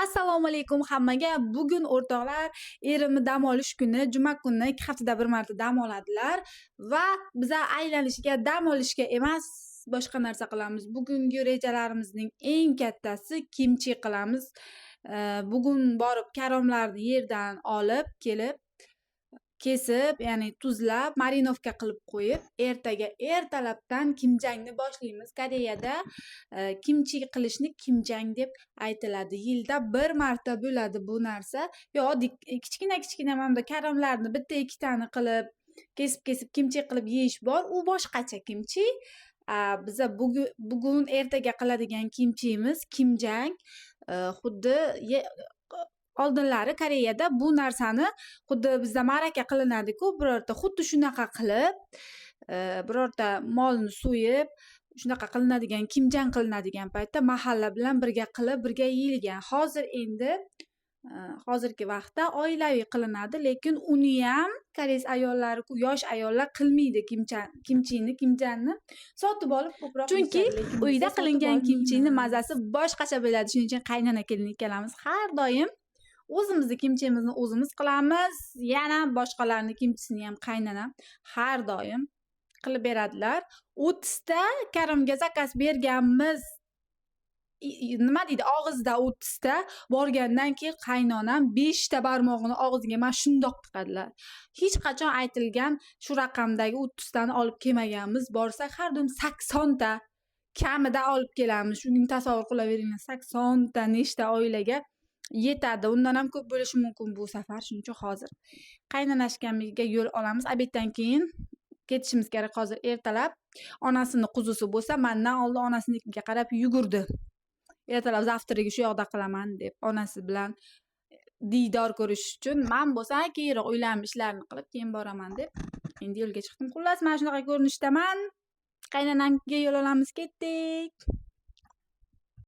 Assalomu alaykum hammaga. Bugun, o'rtoqlar, erimni dam olish kuni, juma kuni 2 haftada bir marta dam oladilar va biza aylanishga, dam olishga emas, boshqa narsa qilamiz. Bugungi rejalarimizning eng kattasi kimchi qilamiz. Bugun borib karomlarni yerdan olib kelib, kesib, ya'ni tuzlab, marinovka qilib qo'yib, ertaga ertalabdan kimjangni boshlaymiz. Koreyada kimchi qilishni kimjang deb aytiladi. Yilda bir marta bo'ladi bu narsa. Yo, oddiy kichkina kichkina mana bunday karomlarni bitta ikkitani qilib, kesib kesib kimchi qilib yeyish bor, u boshqacha kimchi. Biza bugun ertaga qiladigan kimchimiz kimjang. Xuddi oldinlari Koreyada bu narsani, xuddi bizda ma'raka qilinadi-ku birorta, xuddi shunaqa qilib, birorta molni so'yib, shunaqa qilinadigan, kimjang qilinadigan paytda mahalla bilan birga qilib, birga yeyilgan. Hozir endi, hozirgi vaqtda oilaviy qilinadi, lekin uniyam koreys ayollari, yosh ayollar qilmaydi kimchini, kimjanni sotib olib ko'proq, chunki uyda qilingan kimchini mazasi boshqacha bo'ladi. Shuning uchun qaynona kelin ikkalamiz har doim o'zimizni kimchimizni o'zimiz qilamiz. Yana boshqalarni kimchisini ham qaynonam har doim qilib beradilar. 30 ta karamga zakaz berganmiz. Nima deydi, og'izda 30 ta borgandan keyin qaynonam beshta barmog'ini og'ziga mana shundoq tiqadilar. Hech qachon aytilgan shu raqamdagi 30 tani olib kelmaganmiz. Borsak, har doim 80 ta kamida olib kelamiz. Shuni tasavvur qilaveringlar, 80 ta nechta oilaga yetadi, undan ham ko'p bo'lishi mumkin bu safar. Shuning uchun hozir qaynonashkamga yo'l olamiz. Обед dan keyin ketishimiz kerak. Hozir ertalab onasini quzisi bo'lsa, mandan oldin onasinikiga qarab yugurdi. Ertalab завтрак i shu yoqda qilaman deb, onasi bilan diydor ko'rish uchun. Man bo'lsa keyinroq uylarni ishlarini qilib, keyin boraman deb endi yo'lga chiqdim. Xullas, mana shunaqa ko'rinishdaman. Qaynonamnikiga yo'l olamiz, ketdik.